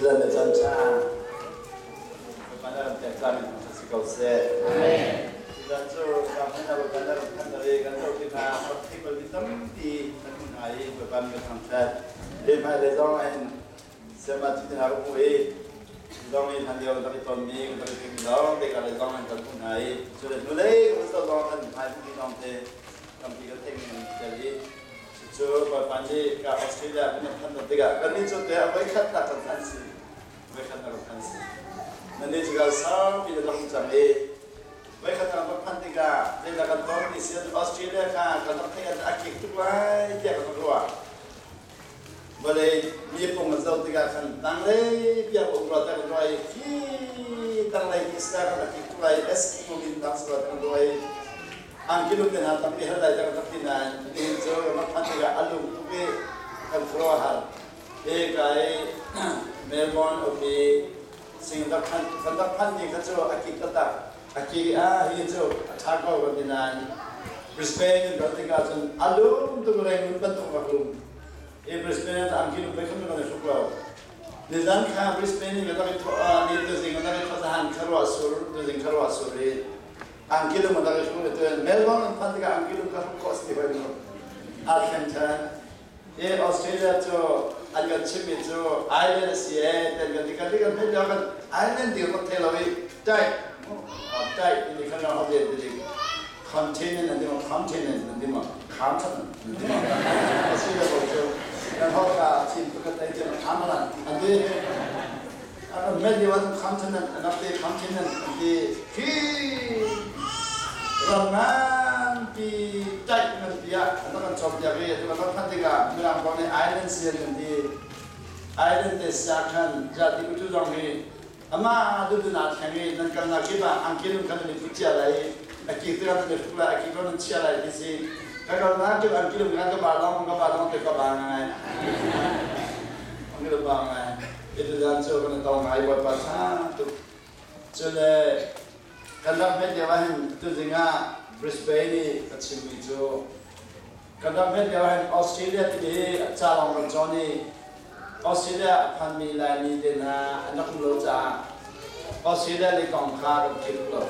Tuzan le caan ṭha Bawipa na ram pek caan in ṭha si ko seh. Tuzan cu ka hmun ah Bawipa na ram khan tari kan zoh tikah rak thei balmi tampi kan hmuh hna i Bawipa min kan thangṭhat. Hi hmailei zong ah hin Siama thi hna ka hmuh i zong i hlan lio kan i tonmi kan i thimi lawng te ka lei zong in kan hmuh hna i cu le hnulei kan zoh zong kan hmai hmuhmi lawng te tampi kan theihmi an tel i cucu Bawipa nih ka Australia kan phanh lo tikah kannih cu te a voikhatnak kan phanh si voikhatnak kan phanh si nannih cu ka saupi na rak um cang i voikhatnak kan phanh tikah zeidah kan ton ti si Australia kha kan rak theih a kik tuk lai tiah kan rak ruah. Vawlei mipung an zoh tikah khan tanglei piak um rua kan ruah i khi tanglei khi star kan rak tuk lai Eskimo min tang sura kan ruah i angkilum te hna tampi hal lai kan rak ti nain nihin cu rak phanh tikah a lung tuk i kan khuaruah har. Hi ka i Melbourne um i sing rak phanh kan rak phanh ni kha cu a kik taktak a ki a hi cu a ṭha ko kan ti nain Brisbane in rat tikah cun a lum tuk reng bantuk rak lum. I Brisbane ah angki lum pei khan kan i hruk lo. Nizan kha Brisbane in ka rak i thawh ni tuzing ka rak i thawh zahan kha ruah sur tuzing kha ruah sur i angki lum ka rak i hruk i tuan Melbourne an phan tikah angki lum ka hruk khawh si hoi lo. Aa thleng ṭhan. Hi Australia cu an kan chimmi cu island a si ee ten kan ti kan ti kan theih lio kan island ti kan thei lo i tight tight ti kan rak rian ti continent an ti ma continent an ti ma continent an ti ma Australia ko cu kan ho ka chin pakhat ei chin continent an ti an met lio an continent an rak ti continent an ti khi ram nganpi taih nganpi ah an rak kan cawnpiak i atu kan rak phanh tikah Mirang pa nih island sian kan ti. Island te sia khan jati utu zong hi amah dudun aa thleng i nan kalnak kip ah angki nun khan nan i put cia lai i a ki te nan i hruk lai, a ki nan chia lai ti si. Ka kalnak kip angki lum khan ka ba long ka ba long te ka ba ngai. Angki lum ba ngai. Itu zan cu kan i tong ngai Bawipa tha tuk. Cule kan ram hmet lio ahhin tuzing ah Brisbane i ka chimmi cu kan ram hmet lio ahhin Australia timi hi ca lawng kan cawn i Australia a phanmi Laimi te hna an rak um lo caah Australia lei kong kha kan thei tuk lo.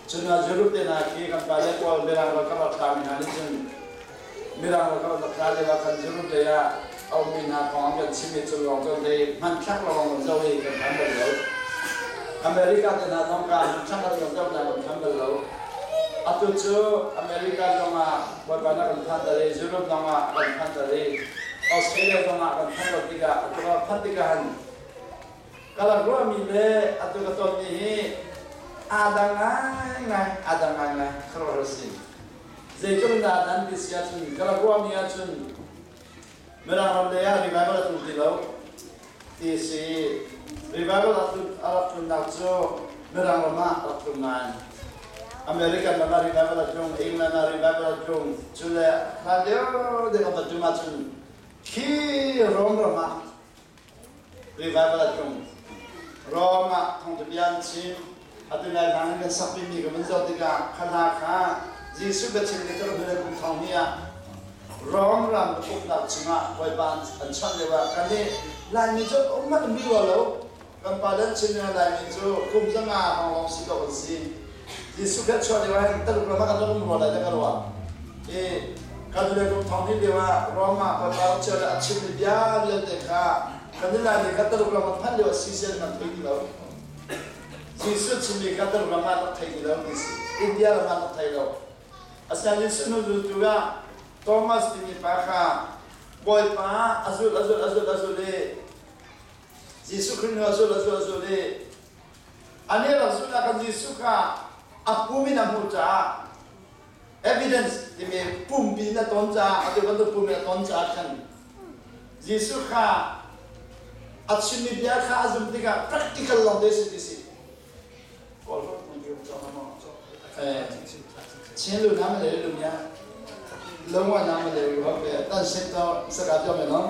Cun Europe te hna khi kan pale pawl Mirang ral kan rak tlami hna nih cun Mirang ral kan rak tla lio ah khan Europe lei ah a ummi hna kong an kan chim i cu lawng cu dei hmanthlak lawng kan zoh i kan phan bal lo. America te hna zong ka hmanthlak kan zoh hna kan phan bal lo. Atu cu America zong ah Bawipa na kan phan dal i Europe zong ah kan phan dal i Australia zong ah kan phan lo tikah atu ah phan tikah han ka rak ruahmi le atu ka tonmi hi aa dang ngaingai aa dang ngaingai khuaruahhar a si. Zeitluk in dah nan ti si ahcun ka rak ruahmi ahcun Mirang ram lei ah revival a tlung ti lo ti a si. Revival a rak tlunnak cu Mirang ram ah a rak tlung nain American ram ah revival a tlung, England ah revival a tlung. Cu le hlan lio deuh a va tum ahcun khi Rome ram ah revival a tlung. Rome ah thawngtha bia an chim. Atu lai hlang in kan sakpimi ka vun zoh tikah kha hla kha Jesuh biachim ni cu kum kum thong hnih ah Rome ram uknak chungah Bawipa an chawnh lio ah kan nih Laimi cu um hmanh um rua lo. Kan pa le an chim ning Laimi cu kum 500 hrawng lawng si dawh kan si. Jesuh kha chuah lio ah hin Taluk ram ah kan rak um rua lai dah ka ruah. I kan le kum thong hnih lio ah Rome ah Bawipa rak chia le a chimmi bia vialte kha kan nih Laimi kha Taluk ram an phanh lio ah si an thei ti lo. Jesuh chimmi kha Taluk ram ah rak thei ti lo ti si. India ram ah rak thei lo. Asinain Jesuh hnu zultu ah Thomas timi pa kha Bawipa a zulh a zulh a zulh a zulh i Jesuh Khrih hnu a zulh a zulh a zulh i anih rak zulh ah kan Jesuh kha a pum in a hmuh caah evidence timi pumpi in a ton caah atu bantuk pum in a ton caah khan Jesuh kha a chimmi bia kha a zumh tikah practical lawng te si ti si. Chin lu na ma le lu nya long wa na ma le lu hok le tan shet to saka cho me no.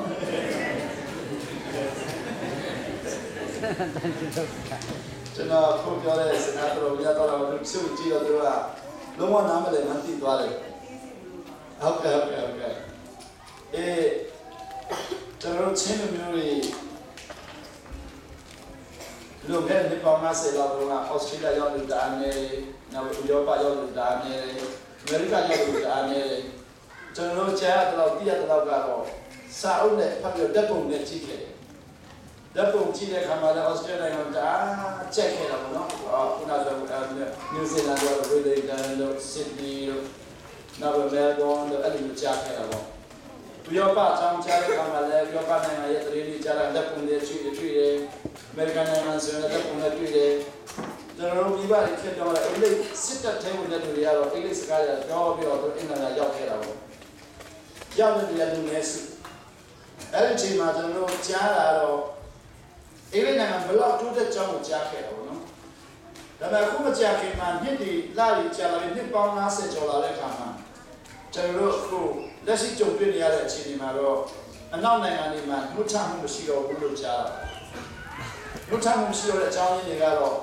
ကျွန်တော်ခုပြောတဲ့စကားတော်များတော့လူစုကြည့်တော့သူကလုံးဝနားမလည်မှန်းသိသွားတယ်ဟုတ်ကဲ့ဟုတ်ကဲ့ဟုတ်ကဲ့အေးကျွန်တော်ချင်းလူမျိုးတွေ Lunghen ni pong nga se lo rungah Australia yo lu da ne na Europa yo lu da ne America yo lu da ne ကျွန်တော်တို့ကြားတော့ပြရတော့ကတော့စာအုပ်နဲ့ဖတ်ပြီးဓာတ်ပုံနဲ့ကြည့်ခဲ့တယ်ဓာတ်ပုံကြည့်တဲ့အခါမှာလည်း Australia နိုင်ငံတအားကြက်ခဲ့တာပေါ့နော်ခုနဆို New Zealand တို့ Wellington တို့ Sydney တို့နောက် Melbourne တို့အဲ့လိုမျိုးကြားခဲ့တာပေါ့ဥရောပအကြောင်းကြားတဲ့အခါမှာလည်းဥရောပနိုင်ငံရဲ့သတင်းတွေကြားတာဓာတ်ပုံတွေတွေ့တွေ့တယ်အမေရိကန်နိုင်ငံဆိုရင်လည်းဓာတ်ပုံတွေတွေ့တယ်ကျွန်တော်တို့မိဘတွေဖြစ်တော့အင်္ဂလိပ်စစ်တပ်ထဲဝင်တဲ့လူတွေကတော့အင်္ဂလိပ်စကားတွေပြောပြီးတော့သူအင်္ဂလန်ရောက်ခဲ့တာပေါ့ရောက်တဲ့လူငယ်စုအဲ့ဒီအချိန်မှာကျွန်တော်တို့ကြားတာတော့အင်္ဂလိပ်နိုင်ငံဘလောက်တိုးတက်ကြောင်းကိုကြားခဲ့တာပေါ့နော်ဒါပေမဲ့အခုမကြာခင်မှာနှစ်ဒီလကြီးကြာလာပြီးနှစ်ပေါင်း50ကျော်လာတဲ့အခါမှာကျွန်တော်တို့အခုလက်ရှိကြုံတွေ့နေရတဲ့အခြေအနေမှာတော့အနောက်နိုင်ငံတွေမှာနှုတ်ချမှုမရှိတော့ဘူးလို့ကြားတာနှုတ်ချမှုမရှိတော့တဲ့အကြောင်းရင်းတွေကတော့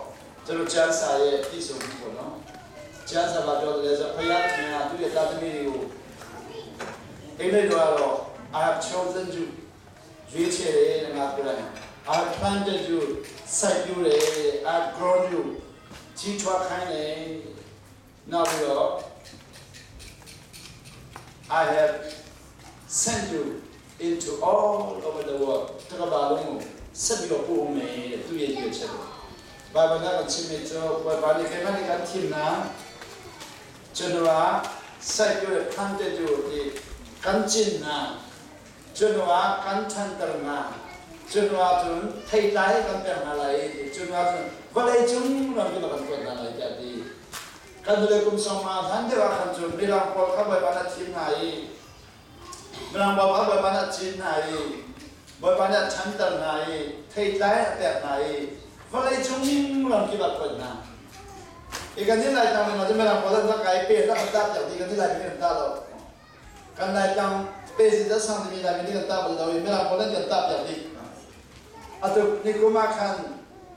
ကျွန်တော်ကျမ်းစာရဲ့ပြည့်စုံမှုပေါ့နော်ကျမ်းစာမှာပြောတယ်ဆိုဘုရားသခင်ကသူ့ရဲ့သားသမီးတွေကိုအင်္ဂလိပ်လိုကတော့ I have chosen you ရွေးချယ်တယ်ငါပြောတယ် I have planted you စိုက်ပျိုးတယ် I have grown you ကြီးထွားခိုင်းတယ်နောက်ပြီးတော့ I have sent you into all over the world တကမ္ဘာလုံးကိုဆက်ပြီးတော့ပို့မယ်တဲ့သူရဲ့ရည်ရွယ်ချက်ကိုဘာဘာကချစ်မြတ်တော့ဘာဘာလေခေမနိကတိနာကျွန်တော်ကစိုက်ပျိုးတဲ့ planted you ဒီကန်ချင်နာကျွန်တော်ကကန်ထန်တရနာကျွန်တော်ကထိတ်တိုင်းကံပြန်လာလိုက်ကျွန်တော်ကဘာလဲကျုံတော့ဒီမှာကန်ပြန်လာလိုက်တဲ့ကန်လေကုမ်ဆောင်မာဟန်တဲ့ခန်ကျွန်မိလောင်ပေါ်ခဘဘာနာချင်းနိုင်မိလောင်ပေါ်ခဘဘာနာချင်းနိုင်ဘဘာနာချန်တနိုင်ထိတ်တိုင်းအပြနိုင်ဘာလဲကျုံတော့ဒီမှာပြန်နာอีกันที่ไหนจังมันจะไม่รับพอแล้วไกเปแล้วตัดอย่างที่กันที่ไหนเป็นตาเรากันไหนจังเปสิจะสั่งที่มีอะไรมีกันตาบนเราไม่รับพอแล้วกันตัดอย่างที่อะตุนี่กูมาคัน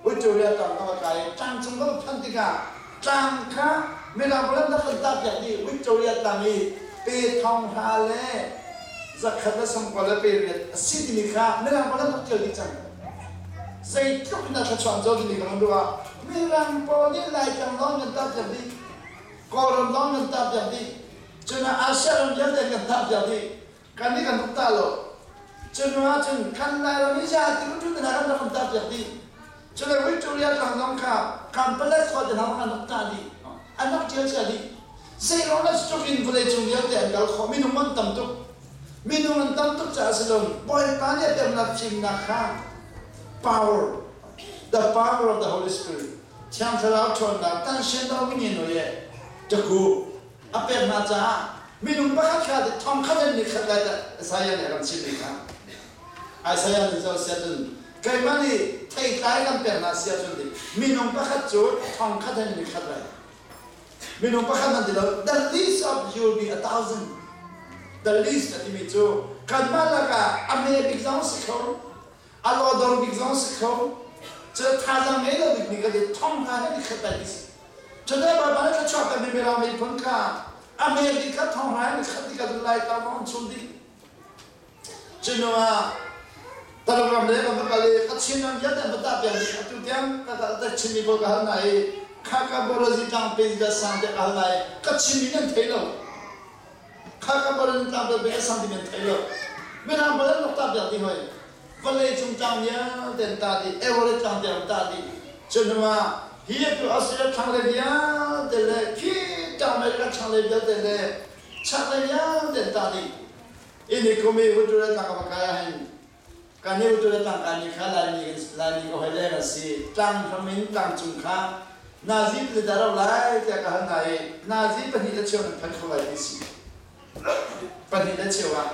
อุจจาระตังก็มาไกจังจงก็พันติกาจังค่ะไม่รับพอแล้วกันตัดอย่างที่อุจจาระตังนี้เปทองฮาเลสักขัดสมกว่าเปเรียสิทธิมิค่ะไม่รับพอแล้วเจอดีจังใส่ทุกนักชวนโจทย์นี่กันดูว่าไม่รับพอนี่ไหลจังน้องกันตัดอย่างที่กอรมน้องกันตัดอย่างที่จนอาเซียนเยอะแต่กันตัดอย่างที่กันนี่กันทุกตาโลจนว่าจนกันไหลเราไม่ใช่ที่รู้จุดไหนกันเราตัดอย่างที่จนวิจูเรียทางน้องข้าคำเป็นเล็กคนแต่น้องกันทุกตาดีอันนักเจียวเจียดีเสียงเราจุกินไปเลยจุเดียวแต่กันขอมีนุ่มมันต่ำตุกมีนุ่มมันต่ำตุกจะสลงปล่อยปานเนี่ยเต็มนักชิมนักข้า power the power of the Holy Spirit ချမ်းသာထွန်တာတန်ရှင်တော်ဝိညာဉ်တော်ရဲ့တကူအပေနာချာမိနုပခခါတဲ့ထုံခတဲ့နိခတဲ့ဆာယနဲ့ကံချိမိခါအိုင်ဆာယနဲ့ဇောဆက်တွကဲမနီထိတ်တိုင်းကံပြန်လာဆရာကျွန်းဒီမိနုပခချိုထုံခတဲ့နိခတဲ့မိနုပခနန်ဒီ the least of you will be a thousand the least အတိမီချိုကမလာကအမေဘိဇောင်းစခေါအလောဒေါ်ဘိဇောင်းစခေါ这他让没了那个的通他那个可得的，这个爸爸那个穿的没没让没碰卡，阿妹的个通他那个的个来到农村的，这个啊，但是我们那个个嘞，他亲人家的不大表的，就这样，他他他亲密不个那一，卡卡波罗是当被个上的阿来，他亲密人退了，卡卡波罗是当被个上的人退了，没让不能弄大表的会。ဝလေချုံတောင်ရတဲ့တာဒီအဲဝလေတောင်တဲ့တာဒီကျွန်တော်ဟီယတူအစရချန်လေဗျာတဲ့လေခီတောင်မေကချန်လေဗျာတဲ့လေချန်လေဗျာတဲ့တာဒီအင်းဒီကိုမေဝတူရတာကပကာယဟင်ကန်နေဝတူရတာကန်ဒီခလာနီလာနီကိုဟဲလေကစီတန်ဖမင်းတန်ချုံခါနာဇီပဒါရောလိုက်တဲ့ကဟနိုင်နာဇီပနိတဲ့ချုံဖန်ခေါ်လိုက်ဒီစီပနိတဲ့ချုံက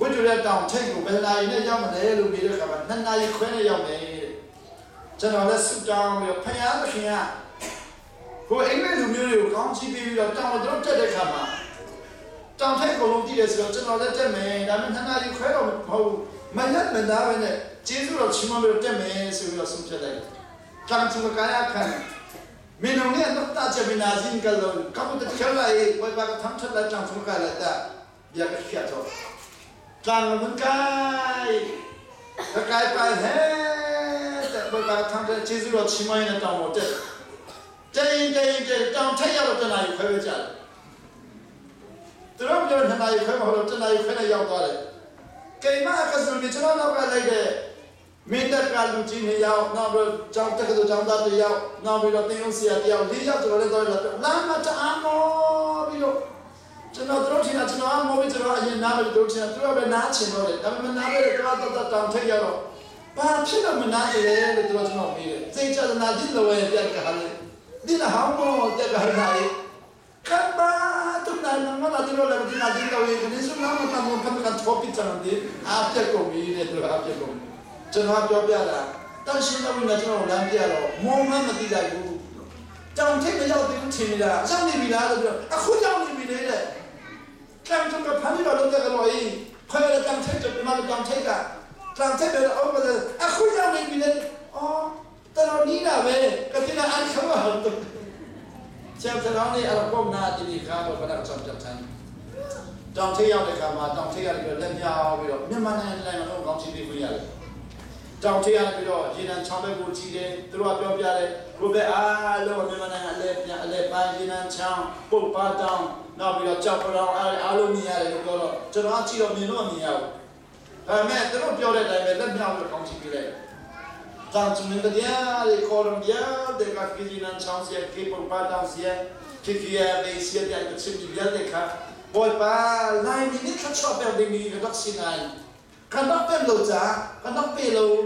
ဝိတုရတောင်ထိတ်ကိုဘယ်နာရီနဲ့ရောက်မလဲလို့မေးတဲ့အခါမှာနှစ်နာရီခွဲနဲ့ရောက်မယ်တဲ့ကျွန်တော်လည်းဆုတောင်းပြီးဖယားသခင်ကကိုအိမ်မဲ့လူမျိုးတွေကိုကောင်းချီးပေးပြီးတော့တောင်တော့တက်တဲ့အခါမှာတောင်ထိတ်ကိုလုံးတည်တယ်ဆိုတော့ကျွန်တော်လည်းတက်မယ်ဒါပေမဲ့နှစ်နာရီခွဲတော့မဟုတ်မညက်မနာပဲနဲ့ကျေးဇူးတော်ချီးမွမ်းပြီးတော့တက်မယ်ဆိုပြီးတော့ဆုံးဖြတ်လိုက်တယ်။တောင်ချူကာယခံမင်းတို့နဲ့တော့တာချမနာစင်ကလုံးကပ်တဲ့ခဲလိုက်ဘယ်ဘာကထမ်းချက်လိုက်တောင်ချူကာလိုက်တာဗျာကဖြတ်တော့จางมันไกลกายไปเฮ้ Bawipa ka thangṭhat ကျေးဇူးတော်ချီးမွမ်းရင်းနဲ့တောင်ပေါ်တက်တက်ရင်တက်ရင်တက်တောင်ထိပ်ရောက်တော့တနာရီခွဲပဲကြာတယ်သူတို့ပြောနှစ်နာရီခွဲမဟုတ်တော့တနာရီခွဲနဲ့ရောက်သွားတယ်ကိမကစုံပြီးကျွန်တော်နောက်ကလိုက်တဲ့မင်းတက်ကလူကြီးနှစ်ယောက်နောက်ပြီးကျောင်းတက္ကသိုလ်ကျောင်းသားတစ်ယောက်နောက်ပြီးတော့တင်းုံဆရာတစ်ယောက်လေးယောက်ကျွန်တော်လည်းတော့လာမတအားမောပြီးတော့ကျွန်တော်တို့ထင်တာကျွန်တော်အမောပြီးကျွန်တော်အရင်နားပြီးတို့ထင်တာသူတို့ပဲနားချင်တော့တယ်ဒါပေမဲ့နားပဲတော့တော့တောင်ထိပ်ရောက်တော့ဘာဖြစ်လို့မနားတယ်လို့သူတို့ကျွန်တော်မေးတယ်စိတ်ချနာဒီလိုပဲပြတ်ကဟာလေဒီနာဟောင်းမောတက်ကဟာနာကဘာတုနာနမလာဒီလိုလည်းဒီနာဒီလိုပဲနေစုနာမတမောဖတ်ကန်ချောပိချန်ဒီအပြက်ကုန်ပြီတဲ့သူအပြက်ကုန်ကျွန်တော်ပြောပြတာတန်ရှင်းတဲ့ဝိညာဉ်ကျွန်တော်လမ်းပြတော့မောမမသိလိုက်ဘူးတောင်ထိပ်မရောက်သေးဘူးထင်နေတာရောက်နေပြီလားလို့ပြောအခုရောက်နေပြီလေတဲ့တောင်ထိပ်ကဖမ်းပြီးတော့လုပ်တဲ့ကတော့အေးခွဲတဲ့တောင်ထိပ်ကမှတောင်ထိပ်ကတောင်ထိပ်ပဲအော်ဘာအခုရောက်နေပြီလေအော်တော်နီးတာပဲကတိနာအန်ခမဟုတ်တော့ကျန်တဲ့နေအကောနာတိခါတော့ဘာသာချမ်ချမ်ချန်တောင်ထိပ်ရောက်တဲ့ခါမှာတောင်ထိပ်ရတယ်ပြီးတော့လက်မြောက်ပြီးတော့မြန်မာနိုင်ငံတိုင်းမှာတော့ကောင်းချီးပေးခွင့်ရတယ်တောင်ထိပ်ရပြီးတော့ရေနံချောင်းဘက်ကိုကြည့်တယ်သူတို့ကပြောပြတယ်ကိုပဲအားလုံးမြန်မာနိုင်ငံအလဲပြန်အလဲပိုင်းရေနံချောင်းပုတ်ပါတောင်နောက်ပြီးတော့ကြောက်ပတောင်အားအားလုံးမြင်ရတယ်လို့ပြောတော့ကျွန်တော်ကြည့်တော့မြင်တော့မြင်ရဘူးဒါပေမဲ့သူတို့ပြောတဲ့အတိုင်းပဲလက်မြောက်ပြီးကောင်းချီးပေးလိုက်တောင်ကျင်းတဲ့တရားတွေခေါ်ရမြတဲ့ကကြည်နံချောင်းစီကေပုတ်ပါတောင်စီခိခိရဘေးစီတဲ့ချစ်ပြတဲ့ခါဘိုးပါလိုင်းနေခချောပဲဒီမီကတော့စနိုင်ကန်တော့ပဲလို့จ้าကန်တော့ပဲလို့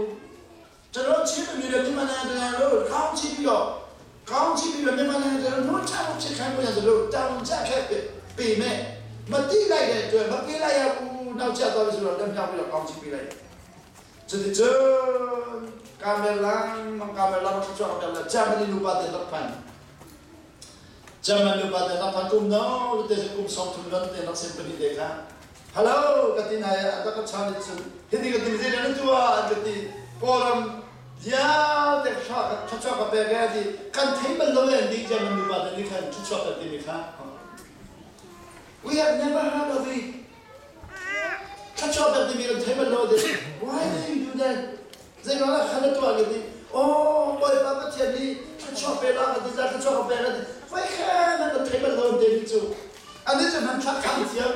ကျွန်တော်ချင်းမြည်တယ်မြန်မာနိုင်ငံတလို့ကောင်းချီးပြီးတော့ကောင်းချီးပြီးတော့မြန်မာနိုင်ငံတလို့နှုတ်ချချစ်ခိုင်းလို့ရတယ်လို့တောင်းကြခဲ့ပေမဲ့မတိလိုက်တဲ့အတွက်မပေးလိုက်ရဘူးနောက်ကျသွားပြီဆိုတော့လက်မြောက်ပြီးတော့ကောင်းချီးပေးလိုက်ချစ်ချစ်ကာမေလန်ကာမေလန်ချောက်တယ်ဂျာမနီလူပါတဲ့တော့ဖန်ဂျာမန်လူပါတဲ့တော့ဖန်ကုနောတဲ့ကုဆောင်ထုံလန်တဲ့နောက်စင်ပဒီတဲ့ခါ Hello katina adaka chani chun hindi ka dimze na tuwa kati koram ya de sha ka cha ka pe ga di kan thei ban lo len di jam mi ba de ni khan chu cha ka ti mi kha We have never heard of it. Cha cha ka ti mi kan thei ban lo de why do you do that? Zai la khan tuwa ka di oh boy ba ka thian ni cha cha pe la ka di za cha cha ka pe la di wai kha na ka thei ban lo de ni chu ani chu han cha khan thiam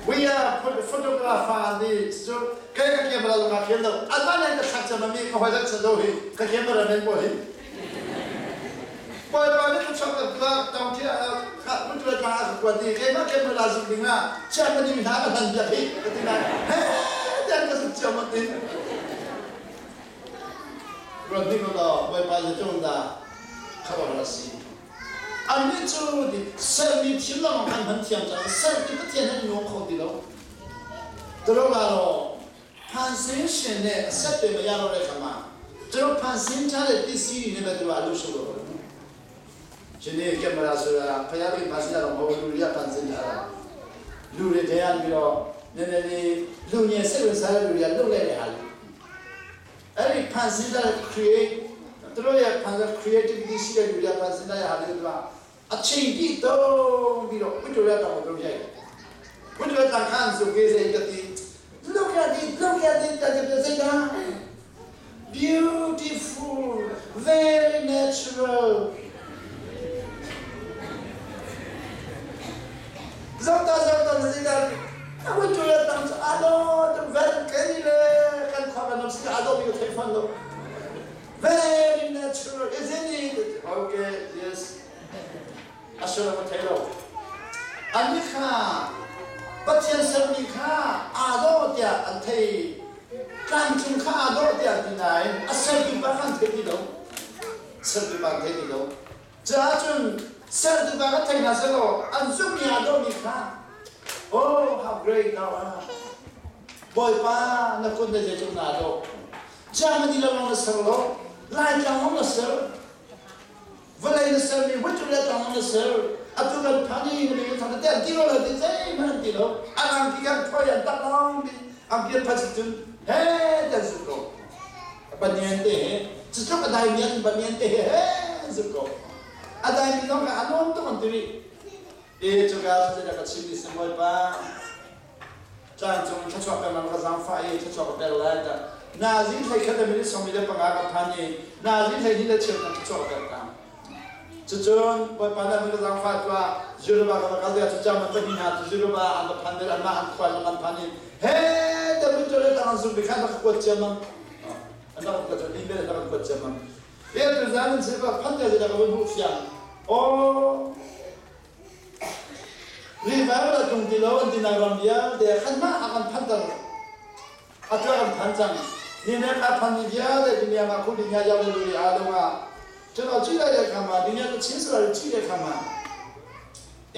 We are photographer ni so kaya ka camera lo ka khel lo alma na ka chak chama mi ka hwa cha lo hi ka camera men bo hi boy ba ni ka chak ka tang thi ka mu tu ka ka kwa di ke ma camera zu ding na cha ma ni mi ha ka han ja hi ka ti na he dan ka su cha ma ti ro ni ko lo boy ba ye chong da ka ba la si อันนี้จูดิเซลมีที่ลองกันมันเทียมจังเซลที่ก็เทียนให้หนูคงดีแล้วตัวเราဖန်ဆင်းရှင်နဲ့အဆက်တွေမရတော့တဲ့ခါမှာကျွန်တော်ဖန်ဆင်းထားတဲ့ပစ္စည်းတွေနဲ့ပဲသူကအလုပ်ရှုပ်တော့တယ်ရှင်နေကင်မရာဆိုတာဖယားကြီးဖန်ဆင်းတာတော့မဟုတ်ဘူးလူတွေကဖန်ဆင်းထားတာလူတွေတရားပြီးတော့နည်းနည်းလေးလူငယ်စိတ်ဝင်စားတဲ့လူတွေကလုပ်လိုက်တဲ့ဟာလေးအဲ့ဒီဖန်ဆင်းထားတဲ့ create သူတို့ရဲ့ဖန်ဆင်း creativity ရှိတဲ့လူတွေကဖန်ဆင်းထားတဲ့ဟာလေးတွေက အချိန်ပြည့်တော့ပြီးတော့ဝိတ္တရတောင်တို့ရိုက်ဝိတ္တရတန်ခန်းဆိုကေးစေကတိ Look at it, look at it, that is beautiful, very natural. ဇောတာဇောတာဇိဒါဝိတ္တရတောင်အလောတဗန်ကေလေကန်ခွာမနစအလောဘီထေဖန်လို့ Very natural, isn't it? Okay, yes. အရှရမထေလို့အနိခာပချင်စမိခာအာတော့တဲ့အထေကန်ချင်ခါတော့တဲ့ဒီနိုင်အစတူဘာခန်ထေဒီလို့စတူဘာထေဒီလို့ဇာချွန်စတူဘာကထေနာစလို့အန်စုမီအာတော့မိခာ Oh how great thou art ဘောပါနကွန်တဲ့ချုံနာတော့ဂျာမနီလောင်းဆလို့လိုက်ကြောင်ဆလ Vlei ser mi witu le tang na ser atu kan phani ni thang te ti lo le ti zai man ti lo alang ki kan thoi an tak long bi am pian pha chi chun he ta su ko banyan te he chi chu ka dai mian banyan te he he su ko a dai mi long ka anom to man ti ri e chu ka su te ka chi ni se moi pa chan chung cha chwa ka man ka zang fa e cha chwa ka pe lai ta Nazi hlei khat le minute 45 ka phan i nazi hlei hnih le cheu kan chuak ter ta. Cucun Bawipa nih an ka zaangfah tuah Juruba ka va kal tikah cu German pahnih hna cu Juruba an va phan deuh anmah an khua zong an phan i he David cu le tang an zumh bik kha an rak ka kuat ciammam. An rak ka kuat ciammam, email an rak ka kuat ciammam. Te tu zan an si ba phan te ka vun hmuh fiang. Aw River la tung ti lo an ti nak ram vialte khan mah a kan phanter a tua kan phan cang ni ne kha phan ni vialte dunia ma khu dunia yaw le lu a lo nga chun o chi lai le kha ma dunia ka chin sura chi le kha ma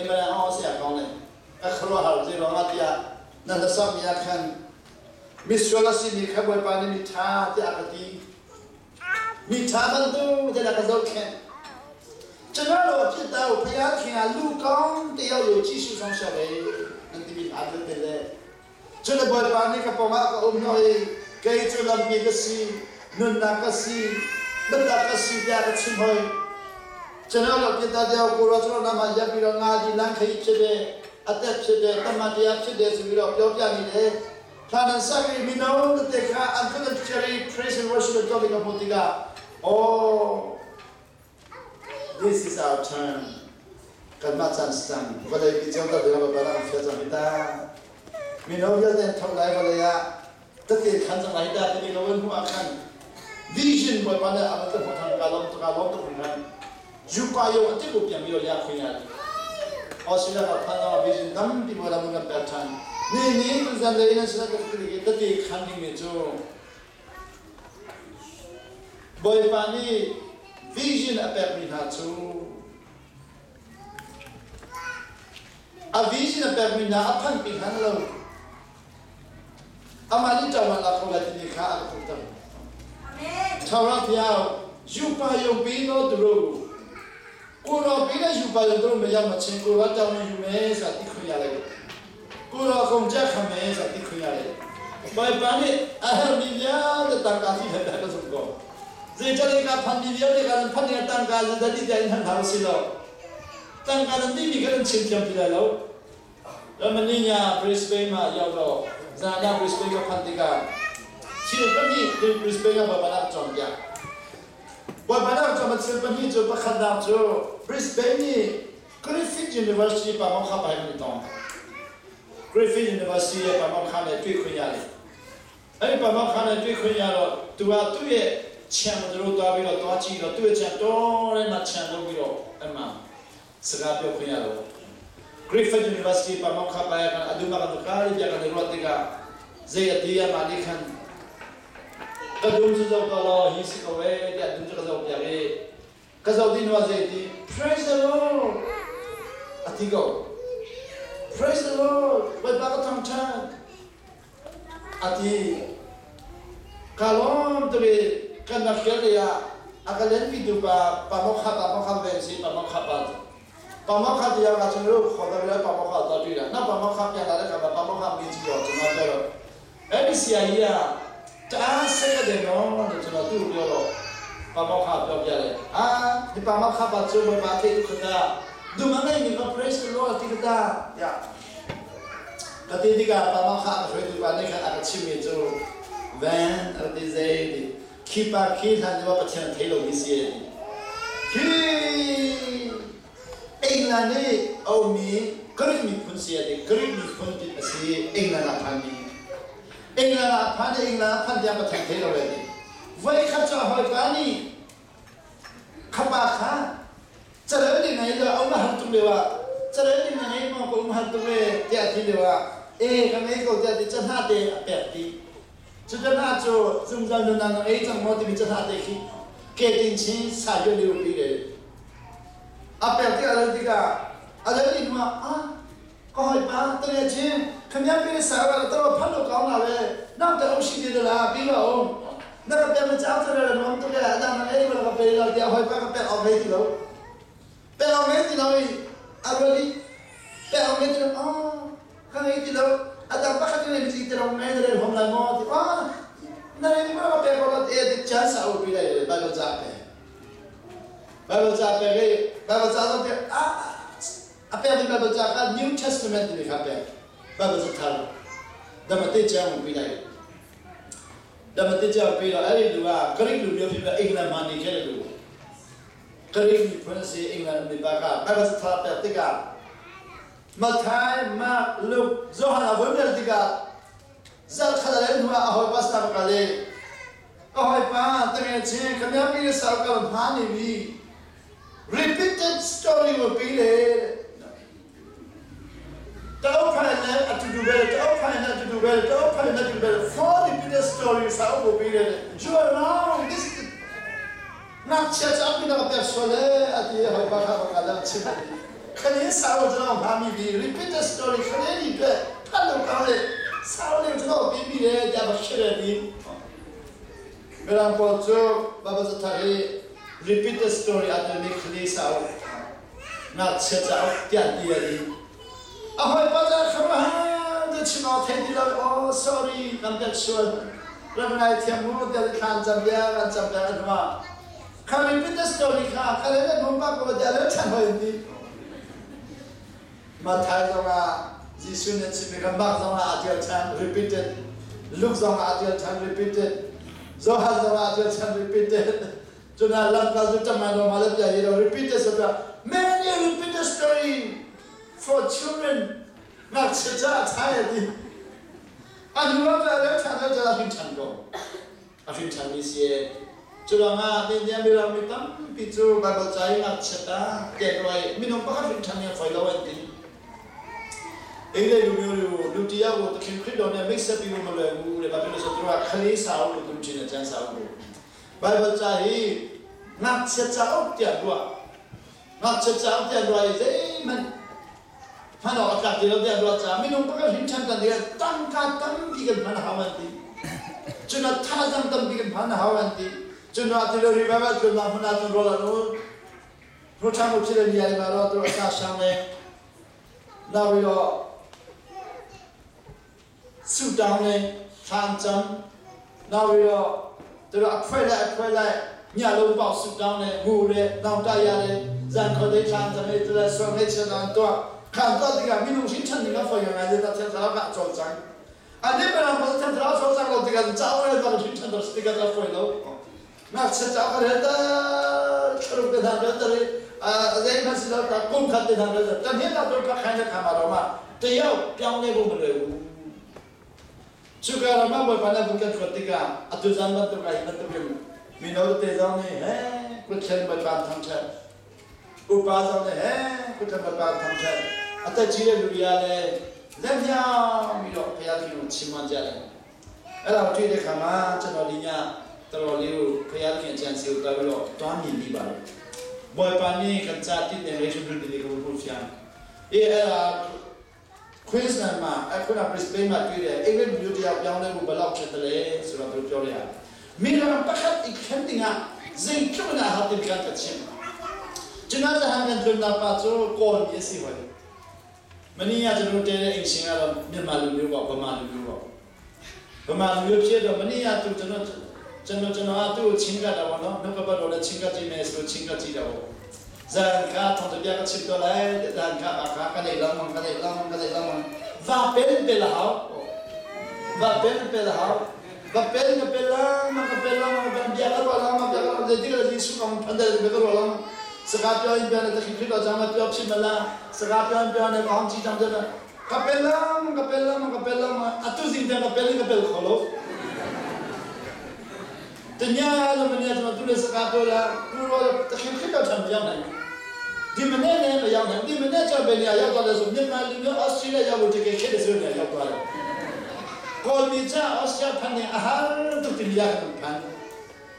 imana ho se a kong le ka khro har je ro nga tia na la sam ya khan misual a si mi kha Bawipa nih mi tha tiah a ka ti. Mi ṭha bantuk te na ka zohkhenh. Cunalo phit dau phaya khinga lu kong te yau lu chi su song sha ve nan ti mi hla te le. Cun Bawipa nih ka pawngah ka um hnawh i kei cu lampi ka si, nunnak ka si, biatak ka si tiah ka chim hoi. Cunalo phit da deu kura cu nama ya bi nga di lang khai phit de atet phit de tamatia phit de su bi ro pyo pya ni de Hla nan sak i mino tete kha an phun an share i praise and worship an tuah ka hmuh tikah, oh, this is our turn. Kanmah caan si cang. Vawlei pi cio ta ding ah Bawipa an fial cang hi ta. Mino vialte an tho lai vawlei ah tete khan cang lai ta timi ka vun hmuh ah khan vision Bawipa nih a van ka hmuh than ka lawm tuk ka lawm tuk hringhran. Yupa yo a tibu piang yo ya khunya Australia ka phan ah vision tampi mo lam kan pek than. Ni ni tuzan lei nan sila ka kri tati khan ding mi cu Bawipa nih vision a pek mi hna cu a vision a pek mi hna a phan pi hlan lo amah nih ṭawan la kho lai timi kha a ka hmuhter. Thawra thiau yupa yong pi no turu kuro pi na yupa yong turu me yang ma chen kuro taw na yu me sa ti khunya le kuro kong ja kha me sa ti khunya le bai pa nih a her mi vialte tangka si he ka zum ko zei ka phan mi vialte ka nan phan ni tangka zu da ti te in han hau si lo tangka nan ti mi ka nan chim thiam ti lai lo Romania Brisbane ah yo lo zan ah Brisbane ka phanh tikah thil pahnih Brisbane ah Bawipa nak cawnpiak. Bawipa nak cawn thil pahnih cu pakhatnak cu Brisbane nih Griffith University pamawkha pa he kan i tong. Griffith University le pamawkha le tui khunya le ai pamawkha le tui khunya lo tu ah tu ye chiang ru ta bi lo to chi lo tu ye chiang to re ma chiang lo bi lo ma Saka pio khunya lo. Griffith University pamawkha pa kan aduma kan tukar bia kan ruat tikah zei a ti ama nih khan ka dum cu zo ko law hi si ko e tiah dum cu ka zo piak i ka zo din wa zei ti praise the Lord a ti ko praise the Lord Bawipa ka thangṭhat a ti ka lawm tuk i kan rak kir lei ah a ka lenpi tu pa pamokha pamokha ven si pamokha pa pamokha ti ah cun ru kho da le pamokha ta ti na pamokha pia la le ka pamokha mi chi yo chu na lo ABC hi a ta se ka de no ne chu na tu yo lo pamokha pia pia le a di pamokha pa chu ba pa the tu khata du ma ngai mi ka praise the Lord ti kata ya Ka ti tikah pamawkha a hruaitu pa nih khan a ka chimmi cu Van a ti zei ti khi pa khi hlan lio ah Pathian a thei lomi si a ti. Khi England i a ummi Greek miphun si a ti. Greek miphun ti a si England ah phanmi. England ah phan i England ah phan tiang Pathian thei lo le ti. Voikhat cu a hawipa nih khapa kha Carel ding ngei lo um a har tuk lio ah carel ding na ngei maw ka um har tuk e tiah a ti lio ah e ka ngei ko tiah ti cahna te a pek dih. Cu cahna cu zungzal nunnak na ngei cang maw timi cahna te khi ke tin chin sa yo liu pi le a pek tik a lal tikah a lal in hnuah ah ka hawipa tane chin khamiam pi sa wa taro phan lo kaung na le nang te um shi ti la pi lo um na ka pek na chau chare la nom tu le adang na ei wala ka pe lo ti hawipa ka pek ok ti lo pek ok ti lo i a roli pek ok ti lo ah ka ngei ti lo adang pakhat ne mi ti lo ngai na le hom lai mo ti ah na le mi ka pek lo e ti chan sa u pi lai Bible cha pe Bible cha pe Bible cha lo te ah A pek Bible ca kha New Testament timi kha a pek. Bible ca thar. Damate chiang pi lai. Da ma ti cha pi lo ai lu a Greek lu myo phi ba England ma ni khe lu Greek miphun a si England mi pa ka Bible tha pek tikah Matthai, Mark, Luke, Johan a vun rel tikah zarh khat a len hnuah a hawipa sinah va kal i a hawipa tenge chi khamia pi sal kal hma ni mi repeated story wo pi le ta phai le a tu du bel ta phai le a tu du bel ta phai le a tu bel four repeated story sa wo pi le you are wrong. This is ngakchia cu an ka pek sual e a ti i hawipa kha va kal a chim. Khani sau cu hma mi bi repeated story khani ni pe phan lo ka le sau le cu bi bi le dia ba share ni mirang pawl cu baba za thar hi repeated story a tel mi khani sau ngakchia cauk tiah ti a di a hawipa ca khama te chim aw thei ti lo. Oh, sorry, kan pek sual, rak ngai thiam mu tiah thlan cam bia kan cam bia kan hma kha repeated story kha kha le mum pa ko tiah le chan hoi ti. Matthai zong ah Jesuh nih chimmi kha Mark zong ah a tial chan repeated, Luke zong ah a tial chan repeated, Johan zong ah a tial chan repeated. Cuna lamkal cu taman ma le pia hi repeated so many repeated story for children ngakchia ca a chai a ti. A hnu ah le chan le a hrin than ko a hrin than mi si. Culangah ni mirang mi tampi cu Bible ca i ngakchia ta te roi minung pakhat hrin than ni foi lo an ti. Englai lu mi lu lu ti ya wo thin khrit do ne mix up yu ma le wu le ba pin so tura khali sau lu tum chin a chan sau lu Bible ca hi ngakchia cauk tiah ruah ngakchia cauk tiah ruah i zeihmanh hman awk a tlak ti lo tiah ruah caah minung pakhat hrin ṭhan kan ding tangka tampi kan hman a hau an ti. Cun thazaang tampi kan hman a hau an ti. Cun ah ti lo revival tlunnak hmun ah cun rawl an ul hnu ṭhang u thil an iai ma ro tu asa sang le nawi lo suitang le thlan cam nawi lo tu a khuai lai a khuai lai nya lo pau suitang le ngu le nau ta ya le zan kho dei thlan cam le tu le suang le chian an tuah khan tuah tikah minung hrin ṭhan ding a foi ngai le ta thiang thlarau ka cawl cang ane berang pa thiang thlarau cawl cang lo tikah caw le ta hrin ṭhan tikah ta foi lo ngakchia caw ka rel ta thlaruk te hna rel ta ri zei hmanh si lo ta kum khat te hna rel ta ta hin la tur pa khai na khama ro ma te yau piang ne bu ma le u cuka ram ah Bawipa na vun kan hruat tikah atu zan bantuk ai bantukin mino te zong nih he kutthlen Bawipa thangṭhat, upa zong nih he kutthlen Bawipa thangṭhat, ataci le luya le lemhiang mi lo phaya ki chim an jale ala tu de khama chano linya taro liu phaya ki chan siu ta lo to ni ni ba Bawipa nih kan ca ti ne re shun ti ko pu fiang e ala Queensland ma akhuna Brisbane ma tu le England mu dia piang le bu balok chetale sura tu pyo le mi ram pakhat i khen dingah zeitluk in a har tin kan ka chim. Cuna zahan kan tlun na pa cu Kawl mi a si hoi. Mani ya cu te le ing sing ah Myanmar lu lu ba Burma lu lu ba Burma lu lu phe do mani ya tu chano chano chano a tu chin ka da no no ka ba do le chin ka ji me so chin ka ji da zan kha thong te bia ka chim to lai zan kha ba kha ka nei lang ka nei lang ka nei lang va pen pe la hau va pen pe la hau va pen ka pe la ma ka pe la ma ka bia ka ro la ma bia ka ro de ti ka ji su ka phan de ka ro la saka pyo in pyo ne ta khri lo jang ma pyo phi ma la saka pyo in pyo ne ka hong chi jang de ka pe la ka pe la ka pe la ma atu jing te ka pe ka pe kho lo te nya la ma nya ma tu le saka pyo la pu ro ta khri khri lo cham yang ne di ma ne ne ma yang ne di ma ne cha be nya yaw ta le so Myanmar lu ne Australia yaw te ke khe de so nya yaw ta le Kawl mi cha Australia phan ne a har tu tin ya kan phan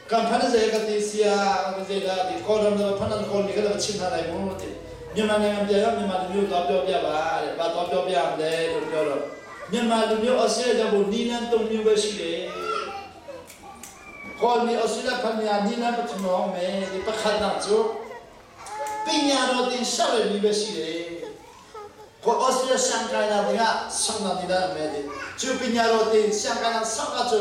kan phan ze ka ti sia ka ze da di kawl ram da phan an kawl mi ka da chim na lai mu ti မြန်မာနိုင်ငံပြန်ရောက်မြန်မာလူမျိုးတော့ပြောပြပါတဲ့။ဘာတော့ပြောပြမလဲလို့ပြောတော့မြန်မာလူမျိုးအော်စတြေးလျဖို့နီလန်၃မျိုးပဲရှိတယ်။ခေါ်မီအော်စတြေးလျဖန်ညာနီလန်ပထမအောင်မယ်ဒီပခတ်နာကျပညာတော်တင်ရှောက်ရနေပဲရှိတယ်။ခေါ်အော်စတြေးလျရှန်ကိုင်နာကဆောင်းနာနေတာမယ်ဒီကျပညာတော်တင်ရှန်ကိုင်နာဆောက်ကကျ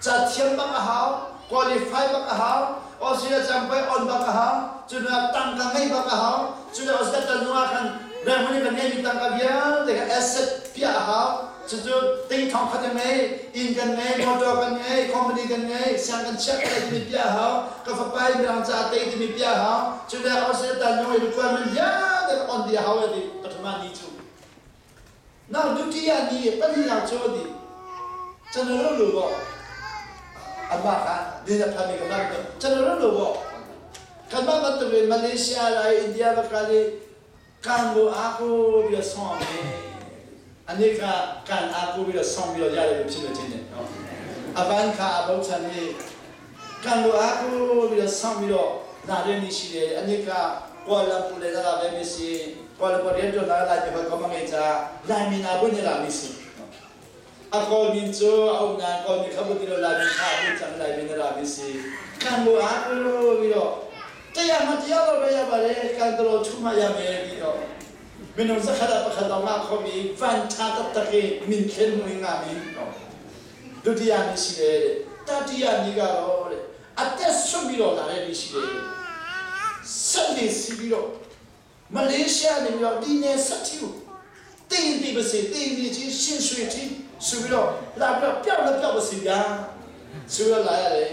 ဇာthiam ဘကဟော qualify ဘကဟောအော်စတြေးလျချမ်ပီယံဘကဟောကျနတန်ကငိဘကဟောကျနအော်စတြေးလျနွာခန်ရမနိကနေမီတန်ကဗျာတဲ့ asset ပြဟော Cucu ting thong khat kan ngei, inn kan ngei, motor kan ngei, company kan ngei, siang kan chiah kan timi bia hau, ka fapa in mirang ca tei timi bia hau, cu le Australia tan yong requirement vialte on di hau ti pathuma ni chu. Nang dutiya ni pahnihnak cu di chanaro lu bo amma kha ni na phami ka ma chanaro lu bo kanmah bantuk in Malaysia lai India va kal i 干过阿哥比较爽的，อันนี้ค่ะการอากูวิลซองวิลยาเลยဖြစ်လို့ခြင်းတယ်နော်အပန်းခါအဘောချန်နေကန်လိုအာကူပြီးတော့ဆောင်းပြီးတော့လာတဲ့နေ့ရှိတယ်အနိကကွာလမ်ပူလေလာပဲမရှိကွာလမ်ပူရဲတော့လာလာကြပါကောမငယ်ချာလာမီနာဘုန်လာမီစီအကောမင်ချိုအောင်နာကောမီခဘတိလာမီခါဘုချန်လာမီနာမီစီကန်လိုအာကူပြီးတော့တရားမတရားတော့ပဲရပါတယ်ကန်တော်ချူမရမယ်ပြီးတော့ မင်းတို့စခါပခါတော့ငါခေါ်ပြီးဖန်ချာတတကေမင်းခဲမင်းငါမင်းတော့ဒုတိယနေ့ရှိတယ်တတိယနေ့ကတော့တဲ့အသက်ဆွပြီးတော့လာတဲ့နေ့ရှိတယ်ဆက်နေစီပြီးတော့မလေးရှားနေပြီးတော့ဒီနယ်ဆက်ချီကိုတင်းတီပါစေတင်းတီချင်းရှင်းရွှေချင်းဆိုပြီးတော့လာပြီးတော့ပျောက်လည်းပျောက်ပါစေဗျာဆိုပြီးတော့လာရတယ်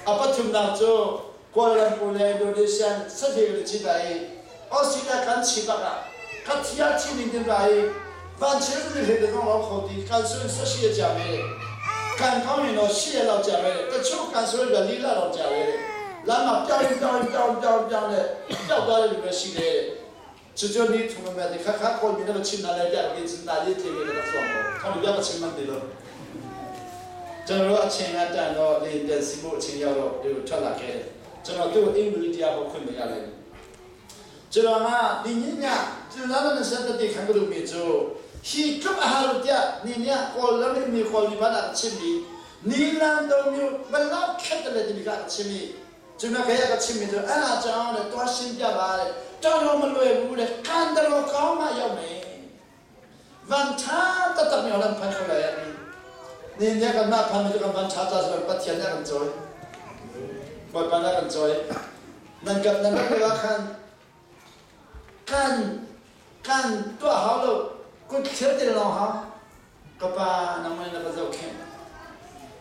အပထုံနာချိုကွာလမ်ပူလေအင်ဒိုနီးရှားဆက်ချီကိုချစ်တိုင်း ဩစတြေးလျကန်ချီပါကကတိယချီနေတယ်ပါဝန်ချေလူတွေတော့လောက်ခေါ်ဒီကန်ဆွဆက်ရှိရကြမယ်ကန်ကောင်းရင်တော့ရှိရလောက်ကြမယ်တချို့ကန်ဆွရလေးလာတော့ကြတယ်လမ်းမှာပြောင်းပြောင်းပြောင်းပြောင်းပြောင်းနဲ့ပျောက်သွားတဲ့လူပဲရှိတယ်ချွတ်ချွတ်နေထုံမဲ့ဒီခါခါခေါ်ပြီးတော့ချင်းလာလိုက်ကြတယ်ချင်းလာရေးတင်နေတော့ဆောင်းတော့ထောင်ပြမချင်းမှန်တယ်လို့ကျွန်တော်တို့အချိန်ကတန်တော့လေပြန်စီဖို့အချိန်ရောက်တော့ဒီကိုထွက်လာခဲ့တယ်ကျွန်တော်သူ့အင်္ဂလိပ်တရားကိုခွင့်မရလိုက် ကျွန်တော်ကဒီညညကျွန်တော်လည်းဆက်တဲ့ခံကြလို့မြေချိုဟီကပ်ဟာရတဲ့နိညကောလမီခေါ်လီဘာလာချင်းမီနီလန်တော်မျိုးဘလောက်ခက်တယ်ဒီကချင်းမီကျွန်တော်ခေကချင်းမီဆိုအဲ့ဒါကြောင့်လည်းတွားရှင်းပြပါတဲ့တော်တော်မလွယ်ဘူးတဲ့ကန်တော်ကောင်းမှရောက်မယ်ဝန်ချာတတမြောလန်ဖန်ခေါ်လာရနေညကမဖန်မကဝန်ချာတာဆိုပတ်ချင်တဲ့ကန်ဇောဘပနာကန်ဇောနန်ကပ်နန်ကခန် ကန်ကန်ตัวเฮาโลกุเชื่อติลองเฮากะปาနမနကဇောခင်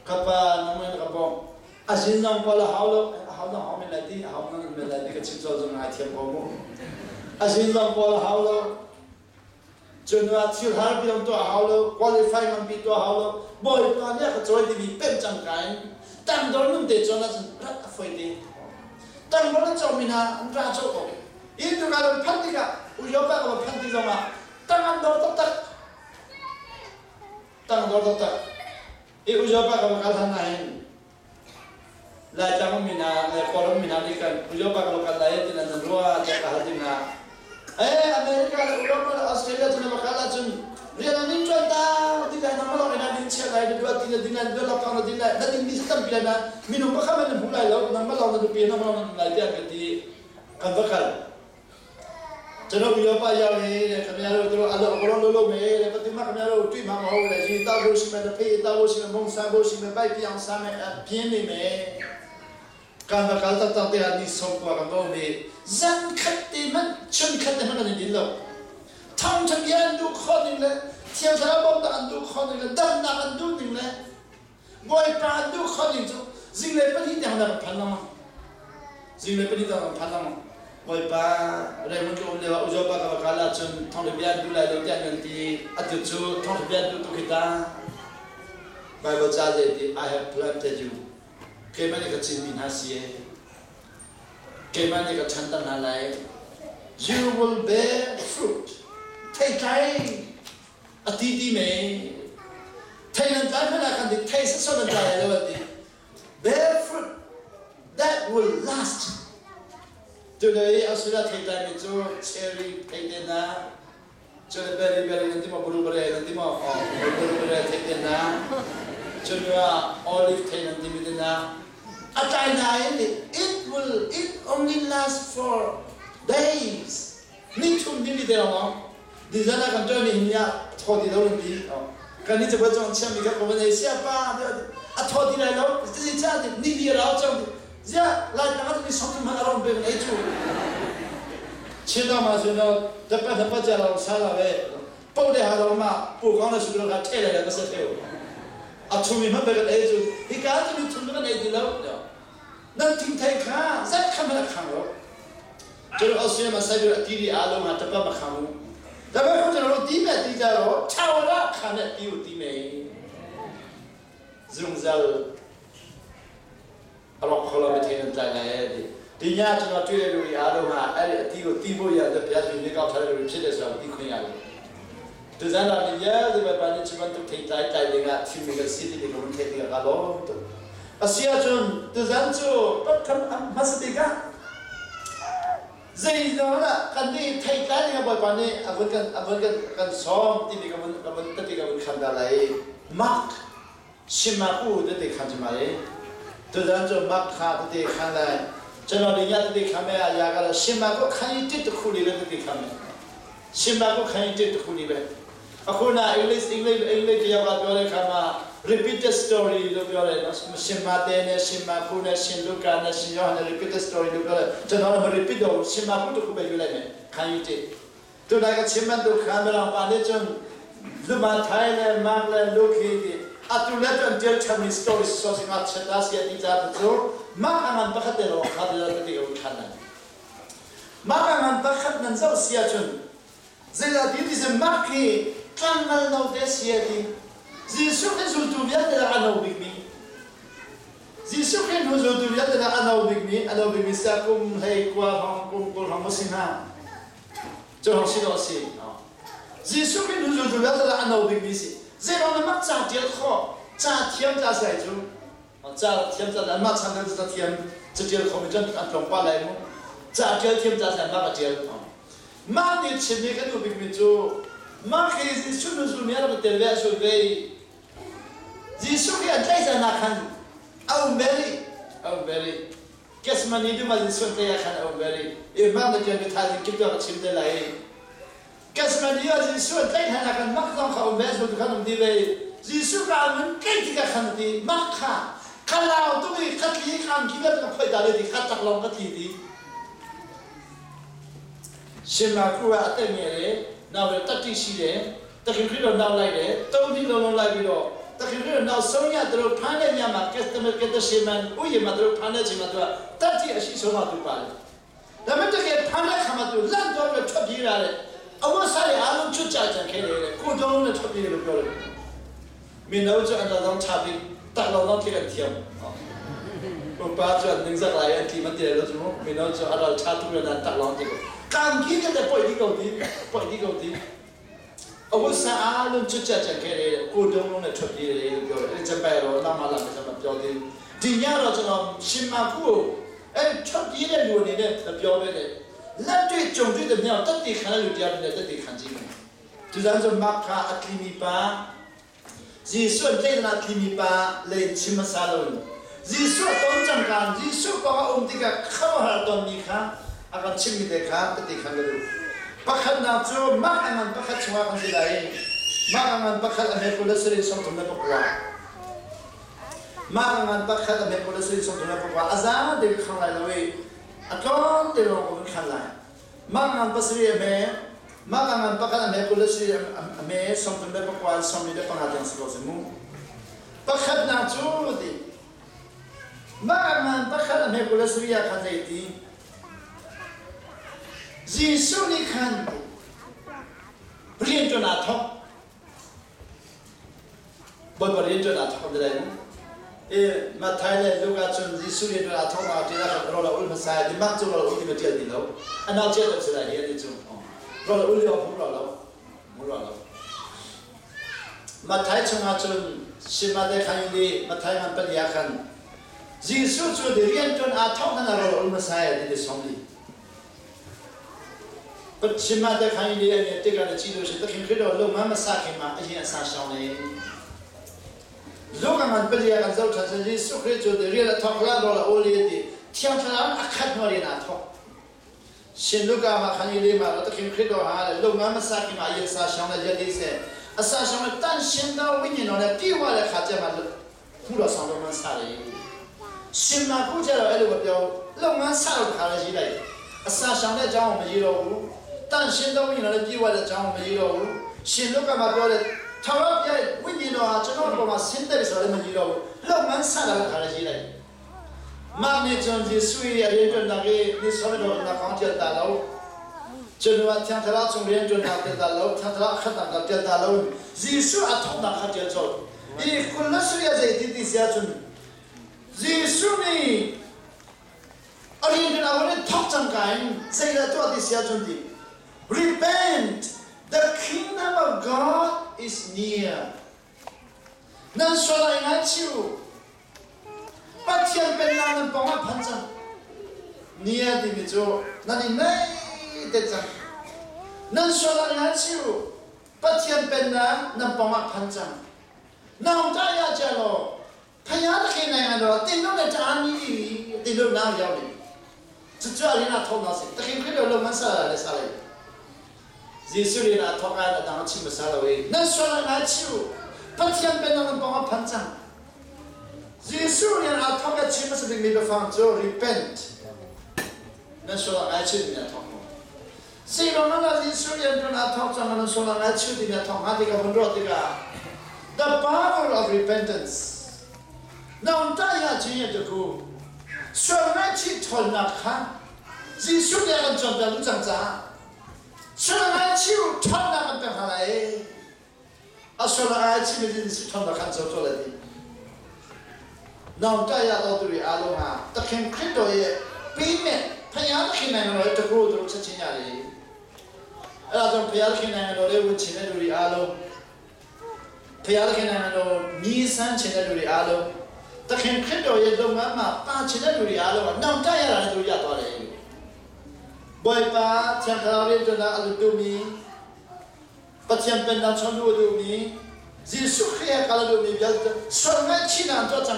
ကပနမနကဘောအရှင်ဆောင်ပေါ်လာဟောလို့ဟောတော့ဟောမလာတီဟောနမလာတီကချစ်စောစငါချေပေါ်မအရှင်ဆောင်ပေါ်လာဟောလို့ကျွန်တော်ချီဟာပြီးတော့ဟောလို့ qualify มันပြီးတော့ဟောလို့ဘောပန်ရကချွိုင်းဒီပန်ချန်ကိုင်းတန်တော်နုတဲ့ကျွန်တော်ရတ်ဖွေးတယ်တန်တော်ချောမီနာရာချောကို အင်းတို့ကလည်းဖန်တီကဥရောပကဖန်တီဆောင်ကတန်တော်တတ်တန်တော်တတ်အေဥရောပကကလနိုင်လာချမမီနာလေကောလမီနာဒီကန်ဥရောပကကလာရဲ့တင်နရောချကဟာတင်နာအဲအမေရိကဥရောပဩစတြေးလျတို့ကလာချွန်ရီလာနင်းချန်တာဒီကနမလောနာဒင်းချဲလိုက်တို့တိဒီနန်တို့လောက်ကောင်ဒီနာဒင်းဒီစတမ်ပြနာမီနုမခမနဘူလိုက်လောနမလောနဒပီနမလောနလိုက်တဲ့ကတိကန်ဘခလ ကျွန်တော်ရောပါရောက်ရင်တဲ့ခင်ဗျားတို့တို့အလောအလုံးလုံးလုံးမယ်တဲ့ပတိမခင်ဗျားတို့တွေ့မှာမဟုတ်လေရေတောက်လို့ရှိမယ်ဖေးတောက်လို့ရှိမယ်မုံစားလို့ရှိမယ်ပိုက်ပြောင်စားမယ်အပြင်းနေမယ်ကံကကတတတဲ့အနေဆုံးကွာကတော့မေဇန်ခတ်တေမချွန်ခတ်တေမကနေဒီလောထောင်းချပြန်ဒုခေါနေလေเที่ยวสารบตอันดูข้อนึงเลยดันนักอันดูนึงเลยบอยปาอันดูข้อนึงจุสิ่งเลยปฏิทินทางพันละมั้งสิ่งเลยปฏิทินทางพันละมั้ง ဘွိုင်ပါရေမတုံလေဥဇောပါကကလာချွန်ထောင်းပြဒူလာလို့တဲ့နန်တီအတူချူထောင်းပြဒူတုခိတာ Bible ချတဲ့ဒီ I have planted you ကေမနိကချင်းမီနာစီကေမနိကချန်တနာလိုက် you will bear fruit ထိတ်တိုင်းအတီးတီးမယ်ထိတ်နန်တိုင်းခဏကန်ဒီထိတ်ဆော့တဲ့လည်းဒီ bear fruit that will last တူလေအဆူလာထိတ်တိုင်းကျိုး cherry ထိတ်တဲ့နာကျိုး berry berry နတိမ blueberry နတိမအော် blueberry ထိတ်တဲ့နာကျိုးက olive ထိတ်နတိမတဲ့နာအတိုင်းတိုင်း it will it only last for days နိထုံနိတဲ့တော့ဒီဇာနာကန်တော့နေညထော်ဒီတော့ဒီကန်ဒီချဘကြောင့်ချမ်းမိကပဝနေဆရာပါအထော်ဒီလိုက်လို့ဒီချာဒီနီလီရောချောင်း ဇာလိုက်တာဒီဆောင်မလာတော့ဘယ်နေချူချင်းတော့မဆိုတော့တပတ်တပတ်ကြတော့စားလာပဲ Po le ha lo ma pu kong le su lo kha the le ka se theu. A chumi hmanh kan ei cu hika cu mi thum kan ei ti lo. Nan thingthei kha zat kha hmanh a khang lo. Cun Australia ma sai a ti ri a lo ma tapa ma khang u. Da ba ko lo ti me ti ja ro chao la kha ne ti u ti me. Zungzal a rok kho lo mi thei nan tlai lai e ti. Ti nya cu na tui lu ri a lo ma ai ti u ti bo ya da pya ni ka thar ri phit le sa ti khun ya. Tu zan la ni ya di ba pa ni chi bantuk thei tlai tlai ding ah thim mi kan si ti ka mun thei ding ka lo tu. Asia cun tu zan cu patham hmasa bik ah Zeidah kan nih theitlai ding ah Bawipa nih a vun kan a vun kan kan sawm timi ka vun ka vun tete ka vun khan ta lai. Mark Shimaku tete khan cu mai. Tuzan cu Mark kha tete khan lai. Chano ding ya tete khan me aya ka la Shimaku khan i tit khu li le tete khan me. Shimaku khan i tit khu li be. Akhuna English English English ya ba pyo le kha ma repeated story lo pyo le shin ma te ne shin ma khu ne shin luka ne shin yo ne repeated story lo pyo le chan ma repeat do shin ma khu tu khu be yu le ne khan yu ti tu nai ka chim man tu khan ma pa ne chun luma thai le mak le lu khi ti atu le tu an tial chami story so sing a cheta sia ti cha tu mak angan pakhat te lo kha te te te khan na mak angan pakhat nan zau sia chun Zeidah ti ti si Mark hi tlangngal note si a ti. Jesuh Khrih zultu vialte lakah a no bikmi. Jesuh Khrih hnu zultu vialte lakah a no bikmi, a no bikmi sia kum 19 hrawng, kum 20 hrawng maw si hnga? Cu hrawng si dawh a si. Jesuh Khrih hnu zultu vialte lakah a no bikmi si. Zeiruang na mak ca ṭial khawh, ca thiam ca si lai cu. Ca thiam ca anmah chan kan ca thiam ca ṭial kho mi cu an tlawm pah lai mu. Ca ṭial thiam ca si anmah ka ṭial. Mah nih chimmi kan duh bikmi cu mah khi Jesuh nu zulmi a rak i tel ve a sul ve i Jesuh khi an tlaih caan ah khan a um ve rih a um ve rih Gethsemane dum ah Jesuh an tlaih ah khan a um ve rih i mah na ṭian mi thaizing kip ka chim te lai i Gethsemane ah Jesuh an tlaih hlan ah khan mak zong kha um ve zultu khan um dih ve i Jesuh ka an tlaih tikah khan a ti mak kha ka lau tuk i ka tli ka angki vialte ka phoih ta le ti ka tak lawng ka tli ti Shinmaku ah a tenge le nau le tatti si le takhin khri lo nau lai le to ni lo lo lai bi lo takhin khri lo nau so nya tro phan le nya ma customer ke ta sheman u ye ma tro phan le chi ma tro tatti a shi so ma tu pa le da ma ta ke phan le khama tu lan to le thap bi ra le awa sa le alun chu cha cha khe le ku dong le thap bi le pyo le mi no cu an la dong cha bi tak lo dong thil an thiam upa cu an ningzak lai an ti man ti lo cu mino cu a ral tha tuk le nan tak long ti ko kan ki te poi di ko ti poi di ko ti awu sa a lun chu cha cha ke le ku dong long le thot di le le le cha pa ro na ma la cha ma pyo ti ti nya ro cha no shin ma ku e thot di le lu ni le pyo be le la tui chung tui de miao tat ti khan lu dia le tat ti khan ji tu zan zo mak kha a tli mi pa Jesuh an tlaihnak thlimi pa lei in chim hmasa loin Jesuh a ton cangka Jesuh kong a um tikah khuaruahhar tonmi kha a kan chimmi te kha tehte khan ka duh. Pakhatnak cu mah a ngan pakhat chungah kan ti lai i mah a ngan pakhat a hme 29. Mah a ngan pakhat a hme 29 a za te ka khang lai lo i a tlawm te lawng ka vun khan lai. Mah ngan pasarih a hme, mah ngan pakhat a hme 20 a hme, 39 45 tiang si ko si mu. Pakhatnak cu ti mah ngan pakhat a hme 27 ah khan zei ti Jesuh nih khan rian ṭuan aa thawk. Bawipa rian ṭuan aa thawk ti lai mu. I Matthai le Luka cun Jesuh rian ṭuan aa thawk nak ṭin ah khan rawl a ul hmasa i mah cu rawl a ul ti ma ṭial ti lo. A nau cia deuh si lai hi ani cu. Rawl a ul lio hmu rua lo. Hmu rua lo. Matthai chungah cun Shimate khan in i Matthai ngan pali ah khan Jesuh cu rian ṭuan aa thawk hlan ah rawl a ul hmasa i ti 40. Chim ah te khan i an tik ah na ci do si takhin khri do lo ma ma sa khe ma a hi a sa shong le Luka man palia kan zo than san Jesuh Khrih cu rian a thok la do la oli ti thiang thlarau a khat no rian a thok shin Luka ma khan i le ma takhin khri do ha le lo ma ma sa khe ma yin sa shong le ya di se a sa shong le tan shin do win yin no le pi wa le kha che ma hu lo sang do man sa le shin ma ku che lo elu wa pyo lo man sa lo kha le ji lai a sa shang le chang ma ji lo u tan shin do win le pi wa le chang ma ji lo u ရှင်လုကာမှာပြောတယ်ထာဝရဘုရားဝိညာဉ်တော်ဟာကျွန်တော်တို့ပေါ်မှာဆင်းသက်ဆိုလည်းမကြီးတော့ဘူးလုပ်ငန်းဆက်လာတဲ့ခါလည်းရေးလိုက်မနေကျွန်ယေရှုရဲ့ရေတွနာကေဒီဆောတော်နာကောင်းတဲ့တာလို့ကျွန်တော်ထန်ထလာချုံရင်ကျွန်တော်တဲ့တာလို့ထန်ထလာခတ်တာတဲ့တာလို့ယေရှုအထောက်နာခတ်တဲ့ချောဒီကုလဆရစေတီတီဆရာကျွန်ယေရှုနေအရင်ကလည်းထောက်ချန်ကိုင်းစေရတော့ဒီဆရာကျွန်ဒီ Repent, the kingdom of God is near. นั่น说来爱求，把天变那人帮我喷上，你也得没做，那你那得怎？นั่น说来爱求，把天变那人帮我喷上，那我大家讲咯，他家的黑男人咯，顶多来扎你，顶多哪要你？这主要你那头脑是，他很快就弄完啥来啥来。ယေရှုရဲ့အထောက်အထားတောင်းချင်မစားလို့နတ်ဆွမ်းနာချူပထယံပနံပောဖန်ချံယေရှုရဲ့အထောက်အချင်မစတဲ့မိဘဖန်ချို repent နတ်ဆွမ်းနာချူတဲ့ထောက်စေရောနာယေရှုရဲ့တို့အထောက်ချံနတ်ဆွမ်းနာချူတဲ့ထောက်ငါတိကဘုံရောတိက the power of repentance နောင်တရခြင်းရဲ့တကူဆွမ်းနာချီထော်နာခါယေရှုရဲ့အကြောင်းတလူချံချာဆွမ်းနာချူထော်နာကပြန်ခါလိုက်အဆွမ်းနာချီမင်းစီထော်နာခါချောချောလိုက်နောင်တရတော်သူတွေအားလုံးဟာသခင်ခရစ်တော်ရဲ့ပြီးမဲ့ဖခင်သခင်နိုင်ငံတော်ရဲ့တကူတို့ချက်ချင်းရတယ်။အဲဒါကြောင့်ဖခင်သခင်နိုင်ငံတော်လေးဝင်ချင်တဲ့လူတွေအားလုံးဖခင်သခင်နိုင်ငံတော်မြည်ဆန်းချင်တဲ့လူတွေအားလုံးသခင်ခရစ်တော်ရဲ့လုပ်ငန်းမှာပါချင်တဲ့လူတွေအားလုံးကနောင်တရတာနဲ့သူရသွားတယ်။ဘွယ်ပါချန်တော်ရဲ့ကျွန်တော်အလူတူမီပချံပန်နာချန်လူတူမီယေရှုခရစ်ကလည်းလူမီပြဆွမ်းမဲ့ချီနန်တော့ချန်